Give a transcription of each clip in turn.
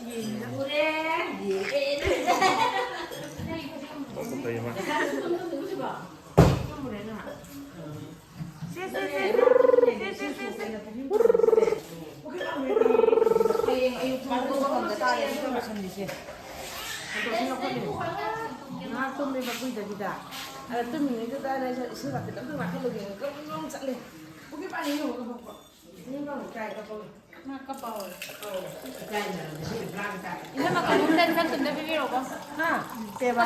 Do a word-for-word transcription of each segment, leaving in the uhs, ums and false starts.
ꯎꯔꯦ꯫ ꯌꯦꯡꯉꯦ꯫ ꯐꯩ ꯃꯥ꯫ ꯁꯦ, ꯁꯦ, ꯁꯦ꯫ ꯁꯦ, ꯁꯦ, ꯁꯦ, ꯁꯦ꯫ ꯍꯌꯦꯡ ꯑꯌꯨꯛ ꯊꯣꯡꯕ ꯃꯇꯝꯗ ꯇꯥꯔꯦ, ꯑꯗꯨꯒ ꯂꯣꯏꯁꯟꯕꯤꯁꯦ꯫ ꯉꯥꯏꯍꯥꯛ ꯇꯨꯝꯃꯦꯕ ꯀꯨꯏꯗꯕꯤꯗ꯫ ꯑꯗ ꯇꯨꯝꯃꯤꯉꯩꯗꯨꯗ ꯑꯩꯅ ꯏꯁꯤꯡ ꯕꯥꯇꯤꯟ ꯑꯃꯇ ꯉꯥꯛꯈꯠꯂꯨꯒꯦꯅ ꯒ꯭ꯔꯨꯝ ꯒ꯭ꯔꯨꯝ ꯆꯠꯂꯦ꯫ ꯄꯨꯈ꯭ꯔꯤ ꯄꯥꯟ ꯌꯧꯔꯒ ꯐꯥꯎꯕ꯫ ꯏꯁꯤꯡ ꯐꯥꯎꯕ ꯏꯀꯥꯏ ꯀꯞꯄꯒ꯫ ꯃꯥ ꯀꯞꯄ ꯍꯧꯔꯦ꯫ ꯑꯧ꯫ ꯏꯀꯥꯏꯗꯅ ꯉꯁꯤꯗꯤ ꯄꯨꯔꯥ ꯏꯀꯥꯏ꯫ ꯏꯅꯝꯃ ꯀꯩꯅꯣꯝꯇ ꯈꯔ ꯇꯨꯝꯗ ꯄꯤꯕꯤꯔꯣꯀꯣ꯫ ꯍꯥ? ꯀꯩꯕ?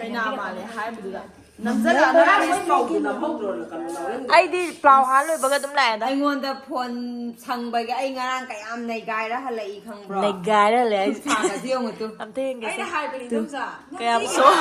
ꯀꯩꯅꯥ ꯃꯥꯜꯂꯦ ꯍꯥꯏꯕꯗꯨꯗ꯫ ꯅꯝꯖꯜꯂꯛꯑꯅꯨ ꯍꯥꯏꯕ ꯏꯁꯄꯥꯎꯗꯨ ꯅꯝꯍꯧꯗ꯭ꯔꯣ? ꯑꯩꯗꯤ ꯄ꯭ꯂꯥꯎ ꯍꯥ ꯂꯣꯏꯕꯒ ꯑꯗꯨꯝ ꯂꯥꯛꯑꯦꯗ꯫ ꯑꯩꯉꯣꯟꯗ ꯐꯣꯟ ꯁꯪꯕꯒꯤ ꯑꯩ ꯉꯔꯥꯡ ꯀꯌꯥꯝ ꯅꯩꯒꯥꯏꯔ ꯍꯜꯂꯛꯏ ꯈꯪꯕ꯭ꯔꯣ? ꯅꯩꯒꯥꯏꯔ ꯍꯜꯂꯛꯑꯦ ꯍꯥꯏꯁꯦ꯫ ꯈꯨꯠꯁꯥꯒꯁꯦ ꯌꯦꯡꯉꯨ ꯇꯨ꯫ ꯑꯝꯇ ꯌꯦꯡꯒꯦꯁꯦ꯫ ꯑꯩꯅ ꯍꯥꯏꯕꯅꯤ ꯇꯨ꯫ ꯏꯗꯣꯝꯆꯥ, ꯀꯌꯥꯝ ꯅꯪ ꯁꯣꯏ-,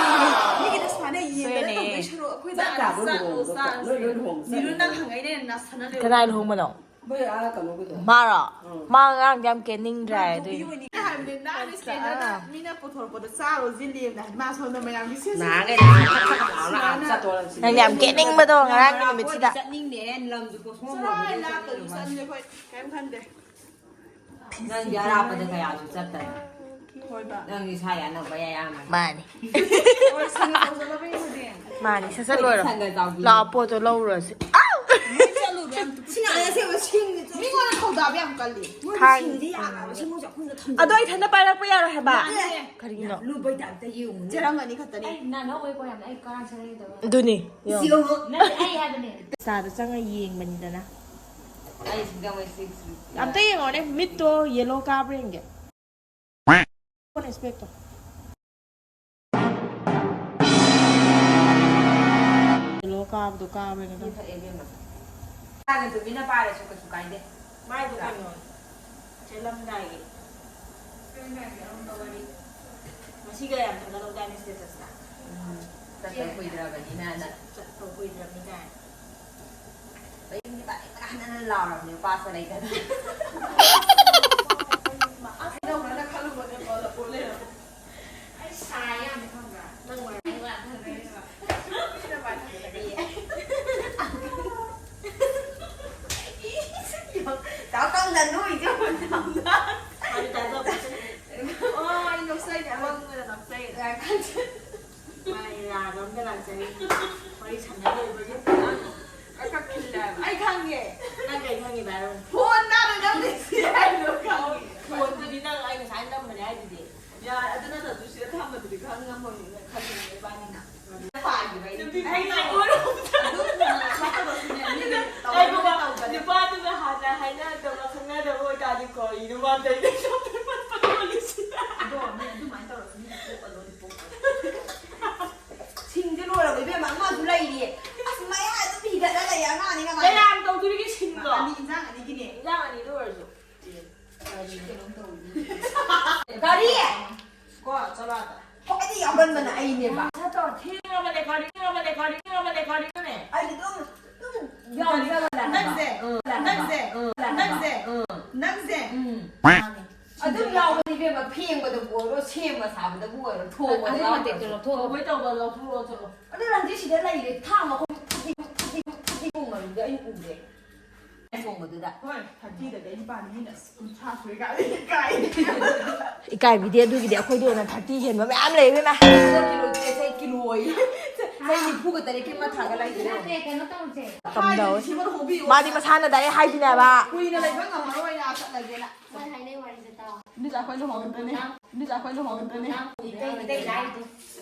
ꯃꯤꯒꯤꯗ ꯁꯨꯃꯥꯏꯅ ꯌꯦꯡꯗꯅ ꯁꯣꯏꯔꯅꯦ꯫ ꯇꯧꯗꯣꯏ ꯁꯔꯨꯛ ꯑꯩꯈꯣꯏꯗ ꯆꯥꯛ ꯆꯥꯕ ꯆꯥ-, ꯂꯨꯍꯣꯡꯕ ꯆꯥ-, ꯆꯠꯄ ꯅꯣꯏ ꯂꯣꯏ ꯂꯨꯍꯣꯡꯕ ꯅꯤꯔꯨ ꯆꯠꯂꯦ꯫ ꯅꯪ ꯍꯪꯉꯛꯏꯅꯦ ꯅꯁꯥꯅ ꯂꯩꯔꯣ꯫ ꯀꯅꯥꯏ ꯂꯨꯍꯣꯡꯕꯅꯣ? ꯃꯣꯏ ꯑꯥ ꯀꯩꯅꯣꯒꯤꯗꯣ꯫ ꯃꯥꯔꯣ? ꯎꯝ꯫ ꯃꯥ ꯉꯔꯥꯡꯗꯤ ꯌꯥꯝ ꯀꯦꯅꯤꯡꯗ꯭ꯔꯦ ꯃꯥ ꯑꯗꯨꯏꯅꯦ꯫ ꯅꯨꯄꯤ ꯑꯣꯏꯅꯤꯡꯉꯦ ꯍꯥꯏꯕꯅꯦ, ꯅꯥꯟꯅ ꯁ꯭ꯇꯦꯟꯗꯔꯗ ꯑꯥ꯫ ꯃꯤꯅ ꯄꯨꯊꯣꯔꯛꯄꯗꯣ ꯆꯥꯔꯨꯁꯤ ꯂꯦꯝꯅ ꯍꯥꯏꯗꯤ ꯃꯥ ꯁꯣꯝꯗ ꯃꯌꯥꯝꯒꯤ ꯁꯦꯁ-, ꯅꯍꯥꯟꯈꯩ ꯅꯍꯥꯟ ꯊꯛ ꯊꯛ ꯂꯥꯎꯔ ꯑꯥ ꯁꯨꯃꯥꯏꯅ ꯆꯠꯇꯣꯔꯕꯅꯤ꯫ ꯅꯪ ꯌꯥꯝ ꯀꯦꯅꯤꯡꯕꯗꯣ ꯉꯔꯥꯡꯒꯤ ꯅꯨꯃꯤꯠꯁꯤꯗ꯫ ꯆꯠꯅꯤꯡꯗꯦ, ꯂꯝꯁꯨ ꯀꯣꯏꯊꯣꯛꯑꯝꯃꯣꯏ꯫ ꯆꯠꯂꯣ, ꯑꯩ ꯂꯥꯞꯇꯁꯨ ꯆꯠꯅꯤꯡꯗꯦ ꯑꯩꯈꯣꯏ ꯀꯩꯝ ꯈꯟꯗꯦ꯫ ꯅꯪꯗꯤ ꯑꯔꯥꯞꯄꯗ ꯀꯌꯥꯁꯨ ꯆꯠꯇꯅ꯫ ꯍꯣꯏꯕ꯫ ꯅꯪꯗꯤ ꯁ꯭ꯋꯥꯏ ꯑꯅꯛꯄ ꯑꯌꯥꯝꯕꯅꯤ꯫ ꯃꯥꯅꯤ꯫ ꯍꯣꯏ, ꯁꯤꯡꯅ ꯇꯧꯖꯗꯕ ꯌꯦꯡꯉꯨꯗꯤ꯫ ꯃꯥꯅꯤ, ꯁꯠ ꯁꯠ ꯂꯣꯏꯔꯣ꯫ ꯁꯪꯒ ꯆꯥꯎꯕꯤ꯫ ꯂꯥꯛꯑꯣ, ꯄꯣꯠꯇꯣ ꯂꯧꯔꯨꯔꯁꯤ꯫ ꯁꯤ ꯉꯥꯏ ꯑꯁꯦꯡꯕ ꯁꯤꯡꯅꯤ꯫ ꯃꯤꯉꯣꯟꯗ ꯊꯧꯗꯥꯕ ꯌꯥꯝ ꯀꯜꯂꯤ꯫ ꯃꯣꯏ ꯊꯥꯡ-, ꯁꯤꯡꯗꯤ ꯌꯥꯝꯃꯦꯕ꯫ ꯁꯤ ꯃꯣꯏꯁꯦ ꯑꯩꯈꯣꯏꯅ ꯊꯝꯖꯤꯜꯂꯦ꯫ ꯑꯗꯣ ꯑꯩ ꯏꯊꯟꯗ ꯄꯥꯏꯔꯛꯄ ꯌꯥꯔꯣꯏ ꯍꯥꯏꯕ꯫ ꯌꯥꯗꯦ꯫ ꯀꯔꯤꯒꯤꯅꯣ? ꯂꯨꯕꯩ ꯇꯥꯏꯞꯇ ꯌꯦꯡꯉꯨꯅꯦ꯫ ꯆꯦꯔꯪ ꯑꯅꯤ ꯈꯛꯇꯅꯤ꯫ ꯑꯩ ꯅꯥꯟꯍꯧꯋꯦꯀꯣ ꯌꯥꯝꯅ꯫ ꯑꯩ ꯀꯔꯥꯡ ꯁꯦꯔꯩꯗꯕ꯫ ꯑꯗꯨꯅꯤ꯫ ꯌꯦꯡꯉꯣ꯫ ꯌꯦꯡꯉꯣ꯫ ꯅꯠꯇꯦ, ꯑꯩ ꯍꯥꯏꯕꯅꯦ꯫ ꯏꯟꯁꯇꯥꯗ ꯆꯪꯉ ꯌꯦꯡꯕꯅꯤꯗꯅ꯫ ꯑꯩ ꯁꯤꯗ ꯃꯣꯏ ꯁꯤꯛꯁ ꯋꯤꯛ ꯑꯝꯇ ꯌꯦꯡꯉꯣꯅꯦ, ꯃꯤꯠꯇꯣ ꯌꯦꯂꯣ ꯀꯥꯕ꯭ꯔꯥ ꯌꯦꯡꯒꯦ꯫ ꯐꯣꯟ ꯏꯁꯄꯦꯛꯇꯣ꯫ ꯌꯦꯂꯣ ꯀꯥꯕꯗꯣ ꯀꯥꯕ꯭ꯔꯥ ꯌꯦꯡꯒꯦ꯫ ꯃꯤ ꯊꯛꯑꯦ ꯏꯕꯦꯝꯃ꯫ ꯆꯥꯒ ꯇꯨꯃꯤꯟꯅ ꯄꯥꯏꯔꯁꯨ ꯀꯩꯁꯨ ꯀꯥꯏꯗꯦ꯫ ꯃꯥꯏꯗꯣ ꯀꯩꯅꯣ, ꯆꯦꯜꯂꯝꯗꯥꯏꯒꯤ꯫ ꯆꯦꯜꯂꯝꯗꯥꯏꯒꯤ ꯑꯔꯨꯝꯕ ꯋꯥꯔꯤ꯫ ꯉꯁꯤꯒ ꯌꯥꯝ ꯊꯥꯒꯠꯍꯧꯗꯥꯏꯅꯦ ꯁ꯭ꯇꯦꯇꯁꯇ? ꯎꯝ, ꯆꯠꯇꯧ ꯀꯨꯏꯗ꯭ꯔꯕꯅꯤꯅ ꯅ꯫ ꯆꯠꯇꯧ ꯀꯨꯏꯗ꯭ꯔꯕꯅꯤ ꯀꯥꯏꯅ꯫ ꯃꯌꯨꯝꯗꯤ ꯄꯥꯅꯤꯡꯕꯅ ꯍꯟꯅ ꯍꯟꯅ ꯂꯥꯎꯔꯕꯅꯦ, ꯅꯨꯄꯥꯁꯨ ꯂꯩꯇꯗꯅ꯫ ꯑꯁ, ꯀꯩꯗꯧꯕ꯭ꯔꯥꯅ ꯈꯜꯂꯨꯕꯅꯦ, ꯄꯣꯠ ꯂꯩꯔꯝꯃꯦ꯫ ꯑꯩ ꯁꯥꯏ ꯌꯥꯝ ꯈꯪꯕ꯭ꯔꯥ? ꯅꯪ ꯃꯔꯝ ꯃꯤꯅ ꯃꯥ ꯊꯥꯖꯔꯤꯕ꯫ ꯃꯤꯅ ꯃꯥ ꯊꯥꯖꯔꯤꯕ꯫ ꯋꯥꯔꯤ ꯁꯥꯟꯅꯔꯣꯏꯕꯒꯤ ꯄꯨꯔꯥ ꯀꯛꯈꯤꯜꯂꯦ ꯍꯥꯏꯕ꯫ ꯑꯩ ꯈꯪꯉꯦ꯫ ꯅꯪ ꯀꯩ ꯈꯪꯉꯤꯕ ꯍꯥꯏꯔꯣ? ꯐꯣꯟ ꯇꯥꯗ ꯅꯪ ꯂꯩꯁꯤ ꯍꯥꯏꯗꯣ ꯈꯪꯉꯦ꯫ ꯐꯣꯟꯗꯨꯗꯤ ꯅꯪ ꯑꯩ ꯉꯁꯥꯏ ꯅꯝꯕꯅꯦ ꯍꯥꯏꯗꯨꯗꯤ꯫ ꯌꯥꯔꯦ, ꯑꯗꯨ ꯅꯠꯇ꯭ꯔꯁꯨ ꯁꯤꯗ ꯊꯝꯕꯗꯨꯗꯤ ꯈꯪ ꯉꯝꯃꯣꯏꯅ ꯈꯜꯂꯤꯅꯦ ꯏꯕꯥꯅꯤꯅ꯫ ꯄꯥꯏꯈꯤꯕ ꯑꯩꯗꯤ꯫ ꯅꯨꯄꯤ ꯑꯩ ꯀꯩꯅꯣ ꯇꯧꯕ꯫ ꯑꯗꯨꯝ ꯐꯠꯇꯕꯁꯨꯅꯦ, ꯃꯤꯅ ꯇꯧꯕ ꯀꯩꯒꯨꯝꯕ ꯇꯧꯕꯅꯦ꯫ ꯅꯨꯄꯥꯗꯨꯅ ꯍꯥꯟꯅ ꯍꯥꯏꯅꯗꯕ ꯈꯪꯅꯗꯕ ꯑꯣꯏꯇꯥꯔꯗꯤ ꯀꯔꯤꯅꯣ ꯃꯥ ꯇꯧꯔꯤꯗꯣ? ꯑꯗꯣ ꯃꯤ ꯑꯗꯨꯃꯥꯏꯅ ꯇꯧꯔꯁꯨ ꯃꯤꯅ ꯄꯣꯛꯑ ꯂꯣꯏꯅ ꯄꯣꯛꯄꯅꯦ꯫ ꯁꯤꯡꯁꯦ ꯂꯣꯏꯔꯕ ꯏꯕꯦꯝꯃ, ꯑꯃꯁꯨ ꯂꯩꯔꯤꯌꯦ꯫ ꯑꯁ, ꯃꯌꯥ ꯑꯗꯨꯝ ꯍꯤꯒꯠꯂ ꯂꯩꯌꯦ ꯑꯉꯥꯡꯅꯤ ꯀꯃꯥꯏꯅ? ꯀꯌꯥꯝ ꯇꯧꯗꯣꯔꯤꯒꯦ ꯁꯤꯡꯗꯣ? ꯑꯅꯤ, ꯏꯟꯖꯥꯡ ꯑꯅꯤꯒꯤꯅꯦ꯫ ꯏꯟꯖꯥꯡ ꯑꯅꯤꯗ ꯑꯣꯏꯔꯁꯨ꯫ ꯀꯔꯤ? ꯀꯣ, ꯆꯠꯂꯣ ꯑꯥꯗ꯫ ꯈ꯭ꯋꯥꯏꯗꯒꯤ ꯌꯥꯎꯒꯟꯕꯅ ꯑꯩꯅꯦꯕ꯫ ꯅꯠꯇ꯭ꯔꯣ? ꯊꯦꯡꯉꯕꯅꯦ, ꯀꯔꯤ? ꯊꯦꯡꯉꯕꯅꯦ, ꯀꯔꯤ? ꯊꯦꯡꯉꯕꯅꯦ, ꯀꯔꯤꯅꯣꯅꯦ? ꯑꯩꯗꯤ ꯑꯗꯨꯝ, ꯑꯗꯨꯝ ꯌꯥꯎꯖꯕꯅꯦ ꯍꯥꯏꯕ꯫ ꯅꯪꯁꯦ, ꯎꯝ, ꯅꯪꯁꯦ, ꯎꯝ, ꯅꯪꯁꯦ, ꯎꯝ, ꯅꯪꯁꯦ꯫ ꯎꯝ꯫ ꯑꯗꯨꯝ ꯌꯥꯎꯕꯅꯤ ꯏꯕꯦꯝꯃ, ꯐꯦꯡꯕꯗꯕꯨ ꯑꯣꯏꯔꯣ, ꯁꯦꯝꯕ ꯁꯥꯕꯗꯕꯨ ꯑꯣꯏꯔꯣ, ꯊꯣꯡꯕꯗ ꯑꯗꯨ ꯌꯥꯎꯗ꯭ꯔꯁꯨ꯫ ꯃꯇꯦꯛꯇꯣ ꯂꯧꯊꯣꯛꯑꯣ꯫ ꯀꯃꯥꯏ ꯇꯧꯕ? ꯂꯧꯊꯣꯛꯑꯣ ꯆꯠꯂꯣ꯫ ꯑꯗꯨ ꯔꯟꯖꯤꯠ ꯁꯤꯗ ꯂꯩꯔꯦ, ꯊꯥꯡ ꯃꯈꯣꯡ ꯐꯗꯤꯒꯨꯝ, ꯐꯗꯤꯒꯨꯝ, ꯐꯗꯤꯒꯨꯝ ꯃꯔꯨꯗ ꯑꯩꯅ ꯎꯔꯦ꯫ ꯊꯣꯡꯕꯗꯨꯗ꯫ ꯍꯣꯏ, ꯊꯥꯔꯇꯤꯗꯗꯤ ꯑꯩ ꯅꯨꯄꯥꯅꯤ ꯃꯤꯅ ꯀꯨꯟꯊ꯭ꯔꯥ ꯁꯨꯔꯦ ꯀꯥꯏ ꯏꯀꯥꯏ꯫ ꯏꯀꯥꯏꯕꯤꯗꯦ ꯑꯗꯨꯒꯤꯗꯤ, ꯑꯩꯈꯣꯏꯗꯤ ꯑꯣꯏꯅ ꯊꯥꯔꯇꯤ ꯍꯦꯟꯕ ꯃꯌꯥꯝ ꯂꯩ ꯏꯕꯦꯝꯃ꯫ ꯀꯤꯂꯣ ꯀꯤꯂꯣ ꯑꯣꯏ꯫ ꯆꯍꯤ ꯅꯤꯐꯨꯒ ꯇꯔꯦꯠꯀꯤ ꯃꯊꯥꯒ ꯂꯩꯇ꯭ꯔꯦ꯫ ꯅꯠꯇꯦ, ꯀꯩꯅꯣ ꯇꯧꯁꯦ꯫ ꯇꯝꯗꯧ꯫ ꯍꯥꯏꯗꯤ ꯁꯤꯃ ꯂꯨꯍꯣꯡꯕꯤꯌꯨ꯫ ꯃꯥꯗꯤ ꯃꯁꯥꯅ ꯗꯥꯏꯔꯦꯛ ꯍꯥꯏꯗꯣꯏꯅꯦꯕ꯫ ꯀꯨꯏꯅ ꯂꯩꯕ ꯉꯝꯃꯔꯣꯏ, ꯑꯥ ꯆꯠꯂꯒꯦꯅ꯫ ꯃꯣꯏ ꯍꯥꯏꯅꯩ ꯋꯥꯔꯤꯁꯦ ꯇꯥꯎ꯫ ꯏꯟꯗꯤꯆꯥ ꯑꯩꯈꯣꯏ ꯂꯨꯍꯣꯡꯉꯛꯇꯅꯤ꯫ ꯏꯟꯗꯤꯆꯥ ꯑꯩꯈꯣꯏ ꯂꯨꯍꯣꯡꯉꯛꯇꯅꯤ꯫ ꯏꯇꯩ, ꯏꯇꯩ ꯂꯥꯏꯗꯨ꯫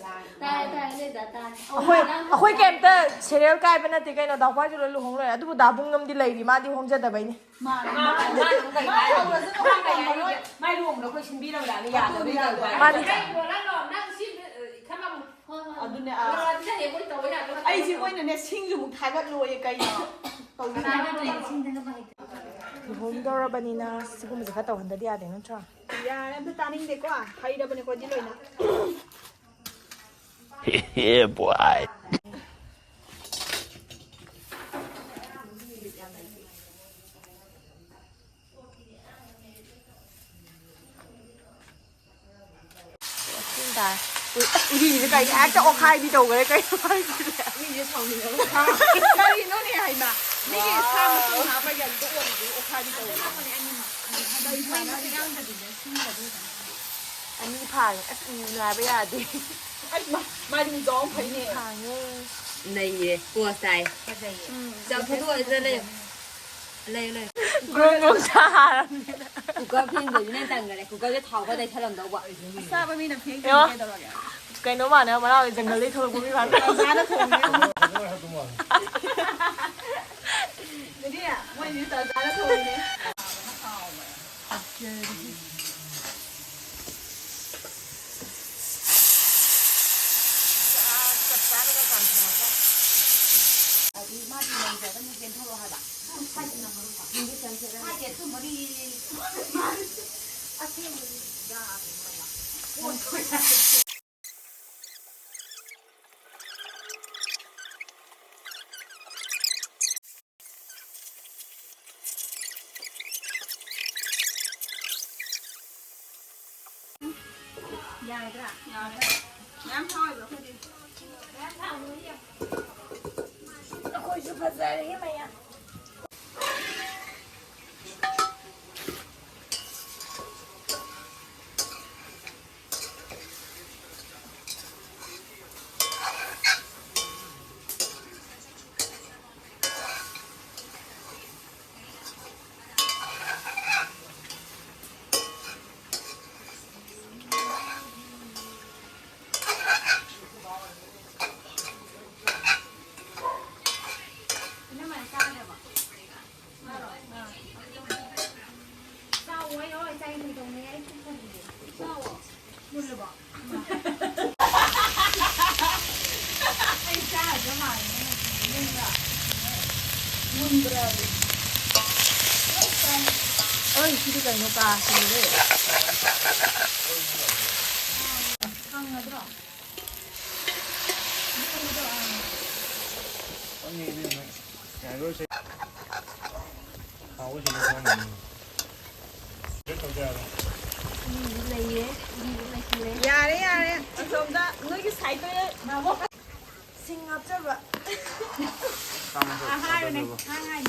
ꯇꯥꯔꯦ, ꯇꯥꯔꯦ, ꯅꯣꯏ ꯗꯥ ꯇꯥꯔꯦ꯫ ꯑꯩꯈꯣꯏ, ꯅꯪ ꯑꯩꯈꯣꯏ ꯀꯩꯝꯇ ꯁꯦꯔꯦꯜ ꯀꯥꯏꯕ ꯅꯠꯇꯦ ꯀꯩꯅꯣ, ꯗꯥꯎꯄꯥꯁꯨ ꯂꯣꯏ ꯂꯨꯍꯣꯡ ꯂꯣꯏꯔꯦ꯫ ꯑꯗꯨꯕꯨ ꯗꯥ ꯕꯨꯡꯉꯝꯗꯤ ꯂꯩꯔꯤ, ꯃꯥꯗꯤ ꯍꯣꯡꯖꯗꯕꯩꯅꯤ꯫ ꯃꯥ, ꯃꯥ, ꯃꯥ, ꯃꯥ ꯀꯩ ꯃꯥ ꯍꯥꯏꯔꯤ? ꯍꯧꯔꯁꯨ ꯃꯥ ꯀꯩ ꯍꯥꯏꯔꯤ? ꯂꯨꯍꯣꯡꯉꯔꯣꯏ꯫ ꯃꯥꯏ ꯂꯨꯍꯣꯡꯕꯗ ꯑꯩꯈꯣꯏ ꯁꯤꯟꯕꯤꯔꯝꯗꯥꯏꯗ ꯌꯥꯗꯕꯩ ꯇꯧꯕ ꯍꯥꯏꯅꯤ꯫ ꯃꯥꯅꯤ꯫ ꯀꯩ ꯄꯣꯔꯛꯑꯅꯣ? ꯅꯪ ꯁꯤ, ꯑ, ꯈꯔ ꯍꯣꯏ, ꯍꯣꯏ꯫ ꯑꯗꯨꯅꯦ, ꯑꯥ꯫ ꯕꯣꯔꯥꯗꯤ ꯅꯠꯇꯦ, ꯑꯩꯈꯣꯏ ꯇꯧꯕ ꯌꯥꯗꯕ ꯑꯩꯁꯦ ꯃꯣꯏꯅꯅꯦ ꯁꯤꯡꯁꯨ ꯑꯃꯨꯛ ꯊꯥꯒꯠꯂꯣꯏꯌꯦ ꯀꯩꯅꯣ꯫ ꯇꯧꯅꯤꯡꯗꯦ꯫ ꯀꯅꯥꯅꯣ ꯅꯪ ꯁꯤꯡꯗꯅꯕ ꯍꯩꯇꯦ? ꯂꯨꯍꯣꯡꯗꯧꯔꯕꯅꯤꯅ ꯁꯤꯒꯨꯝꯕꯁꯦ ꯈꯔ ꯇꯧꯍꯟꯗꯗꯤ ꯌꯥꯗꯦ ꯅꯠꯇ꯭ꯔꯥ? ꯌꯥꯔꯦ, ꯑꯝꯇ ꯇꯥꯅꯤꯡꯗꯦꯀꯣ꯫ ꯍꯩꯔꯕꯅꯦꯀꯣ ꯑꯩꯗꯤ ꯂꯣꯏꯅ꯫ Yeah, boy. ꯎꯏ, ꯑꯁ, ꯎꯔꯤꯁꯦ ꯀꯩꯅꯣ? ꯍꯦꯛꯇ ꯑꯣꯠꯈꯥꯏꯕꯤ ꯇꯧꯈ꯭ꯔꯦ, ꯀꯩꯅꯣ ꯍꯥꯏꯁꯤꯗꯤ? ꯎꯔꯤꯁꯦ ꯁꯥꯎꯅꯤꯡꯉꯕ? ꯀꯔꯤꯅꯣꯅꯦ ꯍꯥꯏꯃ? ꯃꯤꯒꯤ ꯁꯥ ꯃꯇꯨꯝ ꯍꯥꯞꯄ ꯌꯥꯝ ꯑꯣꯠꯂꯤꯗꯨꯕꯨ ꯑꯣꯠꯈꯥꯏꯕꯤ ꯇꯧꯈ꯭ꯔꯦ꯫ ꯑꯅꯤ ꯐꯥꯔꯦ꯫ ꯑꯁ, ꯎ ꯅꯥꯏꯕ ꯌꯥꯗꯦ꯫ ꯑꯩ ꯃꯥ-, ꯃꯥꯗꯤ ꯎꯖꯥꯎ ꯑꯃ ꯐꯩꯅꯦ꯫ ꯐꯥꯡꯉꯦ꯫ ꯅꯩꯌꯦ, ꯄꯣꯁ ꯇꯥꯏ꯫ ꯐꯖꯩꯌꯦ꯫ ꯆꯥ ꯐꯣꯇꯣ ꯑꯁꯤꯗ ꯂꯩꯌꯨ꯫ ꯂꯩꯌꯨ, ꯂꯩꯌꯨ꯫ ꯒ꯭ꯔꯣꯡ ꯒ꯭ꯔꯣꯡ ꯁꯥꯔꯕꯅꯤꯅ꯫ ꯀꯨꯀꯔ ꯐꯦꯡꯗꯣꯏꯅꯤꯅ ꯇꯟꯈꯔꯦ꯫ ꯀꯨꯀꯔꯁꯦ ꯊꯥꯎ ꯈꯔ ꯇꯩꯁꯜꯂꯝꯗꯧꯕ꯫ ꯆꯥꯕ ꯃꯤꯅ ꯐꯦꯡꯗꯣꯏꯅꯤ ꯑꯌꯣ꯫ ꯀꯩꯗꯧꯔꯒꯦ? ꯀꯩꯅꯣ ꯃꯥꯟꯅ ꯃꯅꯥꯎ ꯖꯪꯒꯜꯗꯩ ꯊꯣꯛꯂꯛꯄ ꯃꯤ ꯃꯥꯟꯅ꯫ ꯇꯟꯖꯥꯅ ꯊꯣꯡꯉꯤꯅꯦ꯫ ꯑꯗꯨꯗꯤ ꯃꯣꯏꯗꯤ ꯇꯟꯖꯥꯅ ꯊꯣꯡꯉꯤꯅꯦ꯫ ꯆꯞ ꯆꯥꯅꯒ ꯀꯥꯝꯊꯣꯛꯑꯒ꯫ ꯑꯗꯨ ꯃꯥꯗꯤ ꯂꯩꯖꯒꯅꯤ ꯆꯦꯟꯊꯣꯔꯛꯑꯣ ꯍꯥꯏꯕ꯫ ꯁ꯭ꯋꯥꯏꯁꯤꯅ ꯃꯔꯨ ꯀꯣ꯫ ꯁ꯭ꯋꯥꯏꯁꯦ ꯑꯗꯨꯝ ꯃꯔꯤ ꯑꯁꯦꯡꯕꯅꯤ꯫ ꯌꯥꯔꯗ꯭ꯔꯥ? ꯌꯥꯔꯦ꯫ ꯃꯌꯥꯝ ꯊꯥꯎ ꯑꯣꯏꯕ꯭ꯔꯥ ꯑꯩꯈꯣꯏꯗꯤ? ꯃꯌꯥꯝ ꯊꯥꯎ ꯑꯣꯏꯕ꯭ꯔꯥ ꯌꯦꯡꯉꯣ꯫ ꯑꯩꯈꯣꯏꯁꯨ ꯐꯖꯔꯦ ꯃꯌꯥꯝ꯫ ꯏꯅꯝꯃ ꯆꯥꯗ꯭ꯔꯕꯣ? ꯆꯥꯎꯋꯣ, ꯑꯩ ꯍꯋꯥꯏ ꯆꯥꯏ ꯀꯩꯗꯧꯅꯤ? ꯑꯩ ꯄꯨꯛ ꯊꯟꯗꯦ꯫ ꯆꯥꯎꯋꯣ꯫ ꯃꯨꯜꯂꯕꯣ? ꯑꯩ ꯆꯥꯔꯗ꯭ꯔꯥ ꯃꯥꯜꯂꯦ ꯅꯪꯅ ꯃꯨꯟꯕ꯭ꯔꯥ? ꯃꯨꯟꯕ꯭ꯔꯥ? ꯑꯣꯏ, ꯁꯤꯗꯤ ꯀꯩꯅꯣ ꯀꯥ ꯁꯤꯜꯂꯦ꯫ ꯀꯪꯉꯗ꯭ꯔꯣ? ꯄꯪꯉꯦ ꯏꯕꯦꯝꯃ꯫ ꯌꯥꯔꯔꯣꯏꯁꯦ꯫ ꯍꯥꯎꯕ ꯁꯤꯗ ꯆꯥꯔꯝꯒꯅꯤ꯫ ꯂꯩꯌꯦ꯫ ꯌꯥꯔꯦ, ꯌꯥꯔꯦ꯫ ꯑꯁꯣꯝꯗ ꯅꯣꯏꯒꯤ side ꯇ ꯁꯤꯡ ꯍꯥꯞꯆꯕ꯫ ꯍꯥꯏꯕꯅꯦ꯫ ꯍꯥꯏ, ꯍꯥꯏ꯫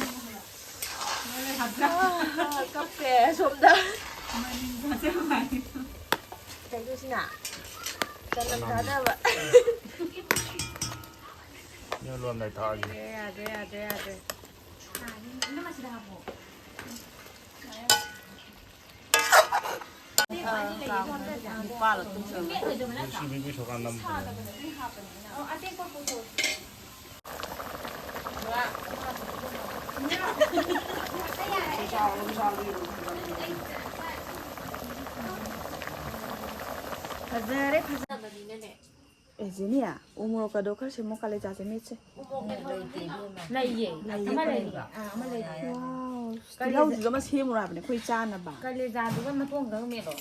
ꯀꯞꯄꯦ ꯑꯁꯣꯝꯗ꯫ ꯀꯩꯅꯣꯁꯤꯅ ꯆꯅꯝ ꯊꯥꯗꯕ꯫ ꯂꯣꯟꯗꯥꯏ ꯊꯥꯛꯑꯒꯦ꯫ ꯌꯥꯗ꯭ꯔꯦ, ꯌꯥꯗ꯭ꯔꯦ, ꯌꯥꯗ꯭ꯔꯦ꯫ ꯁꯤ ꯕꯤꯕꯤ ꯊꯣꯛꯀꯥꯟꯗ ꯑꯃꯨꯛ ꯐꯖꯅ꯫ ꯐꯖꯔꯦ, ꯐꯖꯔꯦ꯫ ꯑꯦ, ꯖꯦꯅꯤ, ꯎ ꯃꯣꯔꯣꯛꯀꯗꯣ ꯈꯔ ꯁꯦꯝꯃꯣ, ꯀꯥꯂꯦꯖꯥꯁꯦ ꯃꯦꯠꯁꯦ꯫ ꯂꯩꯌꯦ꯫ ꯂꯩꯌꯦ, ꯑꯃ ꯂꯩꯌꯦ꯫ ꯑꯥ, ꯑꯃ ꯂꯩꯌꯦ꯫ ꯋꯥꯎ, ꯀꯥꯂꯦꯖꯥ-, ꯇꯤꯜꯍꯧꯁꯤꯁꯨ ꯑꯃ ꯁꯦꯝꯃꯨꯔꯣ ꯍꯥꯏꯕꯅꯦ ꯑꯩꯈꯣꯏ ꯆꯥꯅꯕ꯫ ꯀꯥꯂꯦꯖꯥꯗꯨꯒ ꯃꯇꯣꯡꯗꯪ ꯃꯦꯠꯂꯣ꯫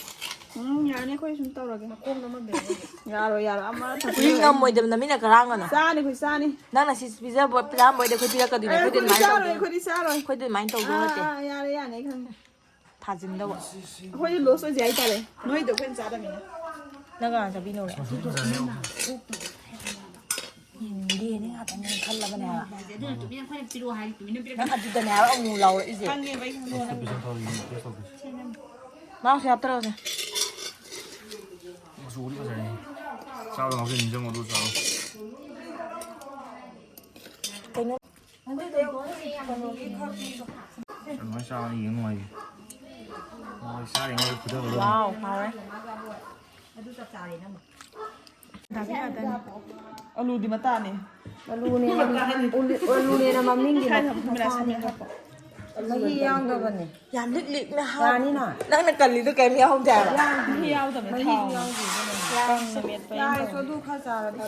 ꯎꯝ, ꯌꯥꯔꯅꯤ, ꯑꯩꯈꯣꯏ ꯁꯨꯝ ꯇꯧꯔꯒꯦ꯫ ꯃꯈꯣꯡꯗꯣ ꯑꯃ ꯃꯦꯠꯂꯣ꯫ ꯌꯥꯔꯣꯏ, ꯌꯥꯔꯣꯏ, ꯑꯃ ꯊꯝꯕꯤꯔꯣꯏ꯫ ꯎꯏ ꯉꯝꯃꯣꯏꯗꯕ ꯅꯃꯤꯠꯅ ꯀꯔꯥꯡꯒꯅꯣ꯫ ꯆꯥꯅꯤ, ꯑꯩꯈꯣꯏ ꯆꯥꯅꯤ꯫ ꯅꯪꯅ ꯁꯤ ꯄꯤꯖꯕ, ꯄꯤꯔꯛꯑꯝꯕ ꯑꯣꯏꯗꯤ ꯑꯩꯈꯣꯏ ꯄꯤꯔꯛꯀꯗꯣꯏꯅꯦ꯫ ꯑꯦ, ꯑꯩꯈꯣꯏꯗꯤ ꯑꯩꯈꯣꯏꯗꯤ ꯑꯗꯨꯃꯥꯏꯅ ꯆꯥꯔꯣꯏ, ꯇꯧꯗꯦ꯫ ꯑꯩꯈꯣꯏꯗꯤ ꯆꯥꯔꯣꯏ꯫ ꯑꯩꯈꯣꯏꯗꯤ ꯑꯗꯨꯃꯥꯏꯅ ꯇꯧꯗꯣꯏ ꯑꯥ, ꯅꯠꯇꯦ꯫ ꯑꯥ, ꯑꯥ, ꯌꯥꯔꯦ, ꯌꯥꯔꯦ, ꯑꯩ ꯈꯪꯉꯦ꯫ ꯊꯥꯖꯤꯟꯗꯧꯕ꯫ ꯑꯩꯈꯣꯏꯗꯤ ꯂꯣꯁ ꯑꯣꯏꯁꯦ ꯍꯥꯏꯇꯥꯔꯦ, ꯅꯣꯏꯗꯣ ꯑꯩꯈꯣꯏꯅ ꯆꯥꯗꯕꯅꯤꯅ꯫ ꯅꯪ ꯀꯅꯥ ꯆꯥꯕꯤꯅꯣꯔꯦ? ꯌꯦꯟꯗꯦꯅꯦ ꯉꯥꯛꯇꯅꯦ ꯈꯜꯂꯕꯅꯦ ꯍꯥꯏꯕ꯫ ꯑꯗꯨꯅ ꯇꯨꯃꯤꯟꯅ ꯑꯩꯈꯣꯏꯅ ꯄꯤꯔꯛꯑꯣ ꯍꯥꯏꯔꯗꯤ ꯇꯨꯃꯤꯟꯅ ꯄꯤꯔꯛꯀꯅꯤ꯫ ꯅꯪ ꯑꯗꯨꯗꯅꯦ ꯍꯥꯏꯕ ꯑꯃꯨꯛ ꯂꯥꯎꯔꯛꯏꯁꯦ꯫ ꯈꯪꯉꯦꯕ ꯑꯩ ꯈꯪꯉꯦ꯫ ꯃꯥꯁꯦ ꯍꯥꯞꯇꯔꯛꯑꯣꯁꯦ꯫ ꯃꯆꯨꯗꯤ ꯐꯖꯔꯦ꯫ ꯆꯥꯕꯗ ꯉꯥꯎꯖꯩ ꯅꯤꯡꯁꯤꯡꯉꯣ ꯑꯗꯨ ꯆꯥꯔꯣ꯫ ꯀꯩꯅꯣ? ꯑꯗꯨꯃꯥꯏꯅ ꯆꯥꯕꯅ ꯌꯦꯡ ꯅꯨꯡꯉꯥꯏꯌꯦ꯫ ꯃꯣꯏ ꯆꯥꯔꯤꯉꯩꯗ ꯐꯨꯊꯕꯗꯣ꯫ ꯋꯥꯎ, ꯍꯥꯎꯔꯦ꯫ ꯑꯂꯨꯗꯤ ꯃꯇꯥꯅꯤ꯫ ꯑꯂꯨꯅꯦꯅ, ꯑꯂꯨꯅꯦꯅ ꯃꯃꯤꯡꯒꯤ ꯃꯁꯥꯅꯤ꯫ ꯃꯍꯤ ꯌꯥꯎꯗꯕꯅꯦ꯫ ꯌꯥꯝ ꯂꯤꯛ ꯂꯤꯛꯅ ꯍꯥꯎ-, ꯌꯥꯅꯤꯅ? ꯅꯪꯅ ꯀꯜꯂꯤꯗꯣ ꯀꯩꯝ ꯌꯥꯎꯍꯧꯗꯦ ꯍꯥꯏꯕ꯫ ꯃꯍꯤ ꯌꯥꯎꯗꯕꯅꯦ, ꯃꯍꯤꯁꯨ ꯊꯥꯎ꯫ ꯌꯥꯎꯗꯦ, ꯑꯗꯨꯅꯅꯦ꯫ ꯀꯪꯅ ꯃꯦꯠꯄ ꯌꯥꯏ, ꯌꯥꯏꯅ ꯆꯣꯗꯨ ꯈꯔ ꯆꯥꯔꯗꯤ꯫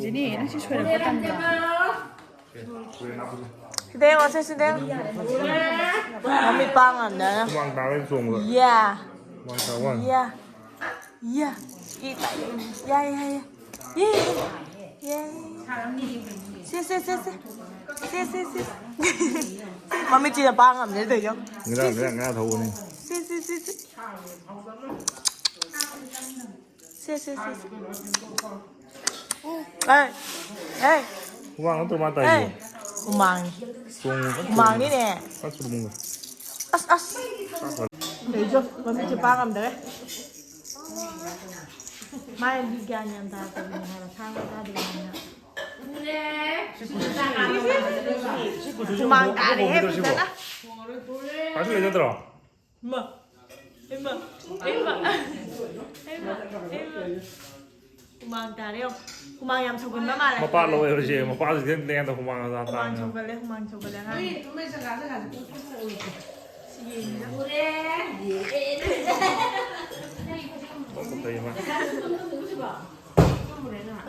ꯖꯤꯅꯤ, ꯅꯪ ꯁꯤ ꯁꯣꯏꯔꯛꯄ ꯇꯟꯗ꯭ꯔꯣ? ꯁꯤꯗ ꯌꯦꯡꯉꯣ, ꯁꯦ, ꯁꯤꯗ ꯌꯦꯡꯉꯣ꯫ ꯃꯃꯤꯠ ꯄꯥꯡ ꯉꯝꯗꯅ꯫ ꯍꯨꯃꯥꯡ ꯇꯥꯕꯩ ꯆꯣꯡꯕ꯫ ꯌꯥ꯫ ꯍꯨꯃꯥꯡ ꯇꯥꯕ ꯋꯥꯅꯤ꯫ ꯌꯥ꯫ ꯌꯥ꯫ ꯏ ꯇꯥꯏ꯫ ꯌꯥ, ꯌꯥ, ꯌꯥ꯫ ꯌꯦ, ꯌꯦ, ꯌꯦ꯫ ꯁꯦ, ꯁꯦ, ꯁꯦ, ꯁꯦ꯫ ꯁꯦ, ꯁꯦ, ꯁꯦ꯫ ꯃꯃꯤꯠꯁꯤꯅ ꯄꯥꯡ ꯉꯝꯗ꯭ꯔꯦ ꯇꯧꯔꯤꯁꯦ꯫ ꯉꯔꯥꯡ, ꯉꯔꯥꯡ ꯉꯥ ꯊꯧꯕꯅꯤ꯫ ꯁꯦ, ꯁꯦ, ꯁꯦ, ꯁꯦ꯫ ꯁꯦ, ꯁꯦ, ꯁꯦ, ꯁꯦ꯫ ꯑꯦ, ꯑꯦ꯫ ꯍꯨꯃꯥꯡ ꯅꯠꯇ꯭ꯔꯣ ꯃꯥ ꯇꯥꯏꯁꯦ? ꯑꯦ꯫ ꯍꯨꯃꯥꯡꯅꯤ꯫ ꯆꯣꯡꯉꯨ꯫ ꯍꯨꯃꯥꯡꯅꯤꯅꯦ꯫ ꯆꯥꯛ ꯊꯣꯡꯉꯨ꯫ ꯑꯁ, ꯑꯁ꯫ ꯀꯩꯖꯣ, ꯃꯃꯤꯠꯁꯦ ꯄꯥꯡ ꯉꯝꯗꯔꯦ꯫ ꯃꯥꯏ ꯒ꯭ꯌꯥꯟ ꯌꯥꯝ ꯇꯥꯔꯛꯇꯕꯅꯦ ꯍꯥꯏꯕ, ꯁꯥ ꯉꯥ ꯆꯥꯗ꯭ꯔꯤꯕꯅꯤꯅ꯫ ꯍꯨꯃꯥꯡ ꯇꯥꯔꯦꯍꯦ ꯐꯖꯅ꯫ ꯄꯥꯏꯁꯨ ꯂꯩꯖꯗ꯭ꯔꯣ? ꯏꯃꯥ, ꯏꯃꯥ, ꯏꯃꯥ, ꯏꯃꯥ, ꯏꯃꯥ꯫ ꯍꯨꯃꯥꯡ ꯇꯥꯔꯦ ꯌꯦꯡꯉꯣ꯫ ꯍꯨꯃꯥꯡ ꯌꯥꯝ ꯁꯧꯒꯟꯕ ꯃꯥꯜꯂꯦ꯫ ꯃꯄꯥ ꯂꯧꯋꯦ ꯍꯧꯖꯤꯛ꯫ ꯃꯄꯥꯁꯤ ꯈꯤꯇꯪ ꯂꯦꯡꯗ ꯍꯨꯃꯥꯡ ꯍꯨꯃꯥꯡ ꯇꯥꯔꯦ꯫ ꯁꯧꯒꯜꯂꯦ, ꯍꯨꯃꯥꯡ ꯁꯧꯒꯜꯂꯦ ꯑꯉꯥꯡ꯫ ꯅꯣꯏ ꯇꯨꯝꯕꯩ ꯖꯒꯥꯁꯦ ꯍꯧꯖꯤꯛ ꯄꯨꯡ ꯇꯔꯨꯛ ꯇꯔꯨꯛ꯫ ꯁꯤ ꯌꯦꯡꯉꯤꯔ? ꯎꯔꯦ꯫ ꯌꯦꯡꯉꯦ꯫ ꯇꯨꯝꯕ ꯐꯩ ꯃꯥ꯫ ꯇꯨꯝꯕ ꯇꯨꯝꯕ ꯇꯨꯝꯕ꯫ ꯇꯨꯝꯃꯨꯔꯦ ꯅꯪ꯫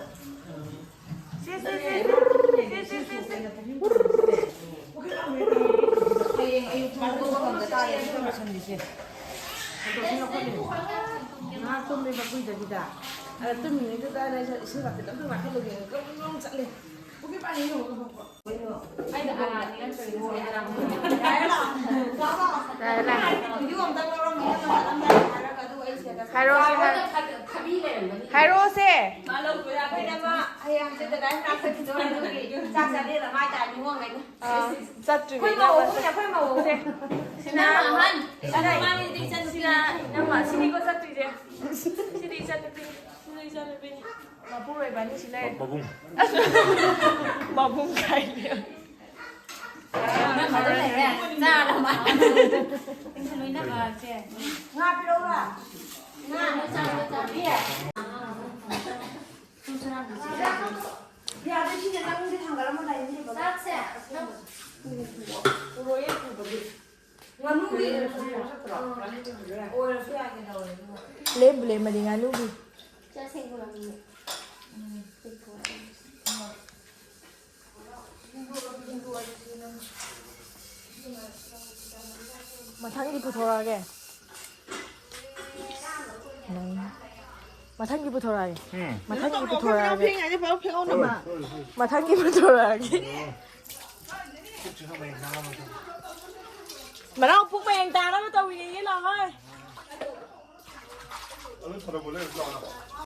ꯁꯦ, ꯁꯦ, ꯁꯦ, ꯁꯦ꯫ ꯁꯦ, ꯁꯦ, ꯁꯦ, ꯁꯦ꯫ ꯍꯌꯦꯡ ꯑꯌꯨꯛ ꯄꯨꯡ ꯇꯔꯨꯛ ꯃꯈꯥꯏꯗ ꯇꯥꯏꯌꯦ, ꯑꯗꯨꯒ ꯂꯣꯏꯁꯟꯕꯤꯁꯦ꯫ ꯉꯥꯏꯍꯥꯛ ꯇꯨꯝꯃꯦꯕ ꯀꯨꯏꯗꯕꯤꯗ꯫ ꯑꯗ ꯇꯨꯝꯃꯤꯉꯩꯗꯨꯗ ꯑꯩꯅ ꯏꯁꯤꯡ ꯕꯥꯇꯤꯟ ꯑꯃ ꯉꯥꯛꯈꯠꯂꯨꯒꯦ꯫ ꯒ꯭ꯔꯣꯡ ꯒ꯭ꯔꯣꯡ ꯆꯠꯂꯦ꯫ ꯄꯨꯈ꯭ꯔꯤ ꯄꯥꯟ ꯌꯦꯡꯉꯨꯒꯦ꯫ ꯑꯩꯅ ꯑꯉꯥꯡꯅꯤ ꯅꯠꯇ꯭ꯔꯗꯤ ꯃꯣꯏ ꯑꯉꯥꯡ꯫ ꯂꯥꯛꯑꯣ, ꯂꯥꯛꯑꯣ꯫ ꯚꯤꯗꯤꯑꯣ ꯑꯝꯇꯪ ꯂꯧꯔꯝꯃꯣ, ꯅꯪꯅ ꯆꯠꯂꯝꯗꯥꯏꯗ ꯍꯥꯏꯔꯒ, ꯑꯗꯨꯒ ꯑꯩ ꯁꯤꯗ ꯆꯠꯁꯤ꯫ ꯍꯥꯏꯔꯛꯑꯣꯁꯦ, ꯍꯥꯏꯔꯛꯑꯣ꯫ ꯊꯕꯤ ꯂꯩꯔꯝꯒꯅꯤ꯫ ꯍꯥꯏꯔꯛꯑꯣꯁꯦ꯫ ꯃꯥ ꯂꯧꯗꯣꯏꯔꯥ? ꯑꯩꯈꯣꯏꯅ ꯑꯃ ꯍꯌꯦꯡ ꯍꯪꯆꯤꯠ ꯗꯗꯥ ꯍꯤꯗꯥꯛ ꯆꯠꯈꯤꯗꯣ ꯑꯗꯨꯒꯤ ꯆꯥꯛ ꯆꯥꯅꯦꯅ ꯃꯥꯏ ꯇꯥꯏ ꯅꯤꯉꯣꯜꯈꯩꯅ꯫ ꯑꯥ, ꯆꯠꯇ꯭ꯔꯤꯕ ꯑꯩꯈꯣꯏ ꯏꯅꯥꯎ ꯃꯧ ꯑꯍꯨꯝꯅꯦ, ꯆꯠ-, ꯑꯩꯈꯣꯏ ꯃꯧ ꯑꯍꯨꯝꯁꯦ꯫ ꯁꯤꯅ ꯑꯍꯟ, ꯁꯤꯅ ꯃꯃꯥꯡꯒꯤꯗꯤ ꯏꯆꯟ ꯅꯨꯄꯤꯅ, ꯅꯨꯄꯤꯅ ꯏꯅꯝꯃ, ꯁꯤꯅꯤꯀꯣ ꯆꯠꯇꯣꯏꯁꯦ꯫ ꯁꯤꯗꯤ ꯏꯆꯟ ꯅꯨꯄꯤꯅꯤ, ꯁꯤꯗꯤ ꯏꯆꯟ ꯅꯨꯄꯤꯅꯤ꯫ ꯃꯄꯨꯔꯣꯏꯕ ꯑꯅꯤ ꯁꯤ ꯂꯩꯔꯦ꯫ ꯃꯕꯨꯡ꯫ ꯃꯕꯨꯡ ꯀꯥꯏꯅ꯫ ꯅꯪ ꯑꯗꯨꯝ ꯂꯩꯔꯦ꯫ ꯆꯥꯔꯣ ꯃꯥ꯫ ꯅꯪꯁꯨ ꯂꯣꯏꯅꯕꯁꯦ꯫ ꯉꯥ ꯄꯤꯔꯛꯎꯔꯥ? ꯉꯥ꯫ ꯆꯥꯔꯣ, ꯆꯥꯔꯣ꯫ ꯌꯥꯗꯦ, ꯁꯤꯁꯦ ꯅꯪꯗꯤ ꯊꯥꯡꯒꯠꯂꯝꯃꯣ, ꯗꯥꯏꯅꯤꯡ ꯇꯦꯕꯜꯗ꯫ ꯆꯥꯛꯁꯦ꯫ ꯄꯨꯔꯛꯑꯦ, ꯄꯨꯕꯗꯤ꯫ ꯉꯥꯅꯨꯒꯤ ꯑꯣꯏꯔꯁꯨ ꯌꯥꯏ ꯀꯩꯗꯧꯔꯒꯦ꯫ ꯂꯦꯝꯕꯨ ꯂꯦꯝꯃꯗꯤ ꯉꯥꯅꯨꯒꯤ꯫ ꯃꯊꯪꯒꯤ ꯄꯨꯊꯣꯔꯛꯑꯒꯦ꯫ ꯃꯊꯪꯒꯤ ꯄꯨꯊꯣꯔꯛꯑꯒꯦ꯫ ꯎꯝ꯫ ꯃꯊꯪꯒꯤ ꯄꯨꯊꯣꯔꯛꯑꯒꯦ꯫ ꯐꯦꯡꯉꯗꯤ ꯐꯖꯅ ꯐꯦꯡꯍꯧꯅꯕ꯫ ꯃꯊꯪꯒꯤ ꯄꯨꯊꯣꯔꯛꯑꯒꯦ꯫ ꯃꯅꯥꯎ ꯄꯨꯛ ꯃꯌꯦꯡ ꯇꯥꯅꯕ ꯇꯧꯔꯤꯌꯦ, ꯂꯥꯛꯑꯣ ꯍꯣꯏ꯫ ꯑꯗꯨ ꯊꯔꯣꯏ ꯄꯨꯔ ꯂꯩꯔꯨꯁꯤ ꯂꯥꯛꯑꯣ ꯅꯪ꯫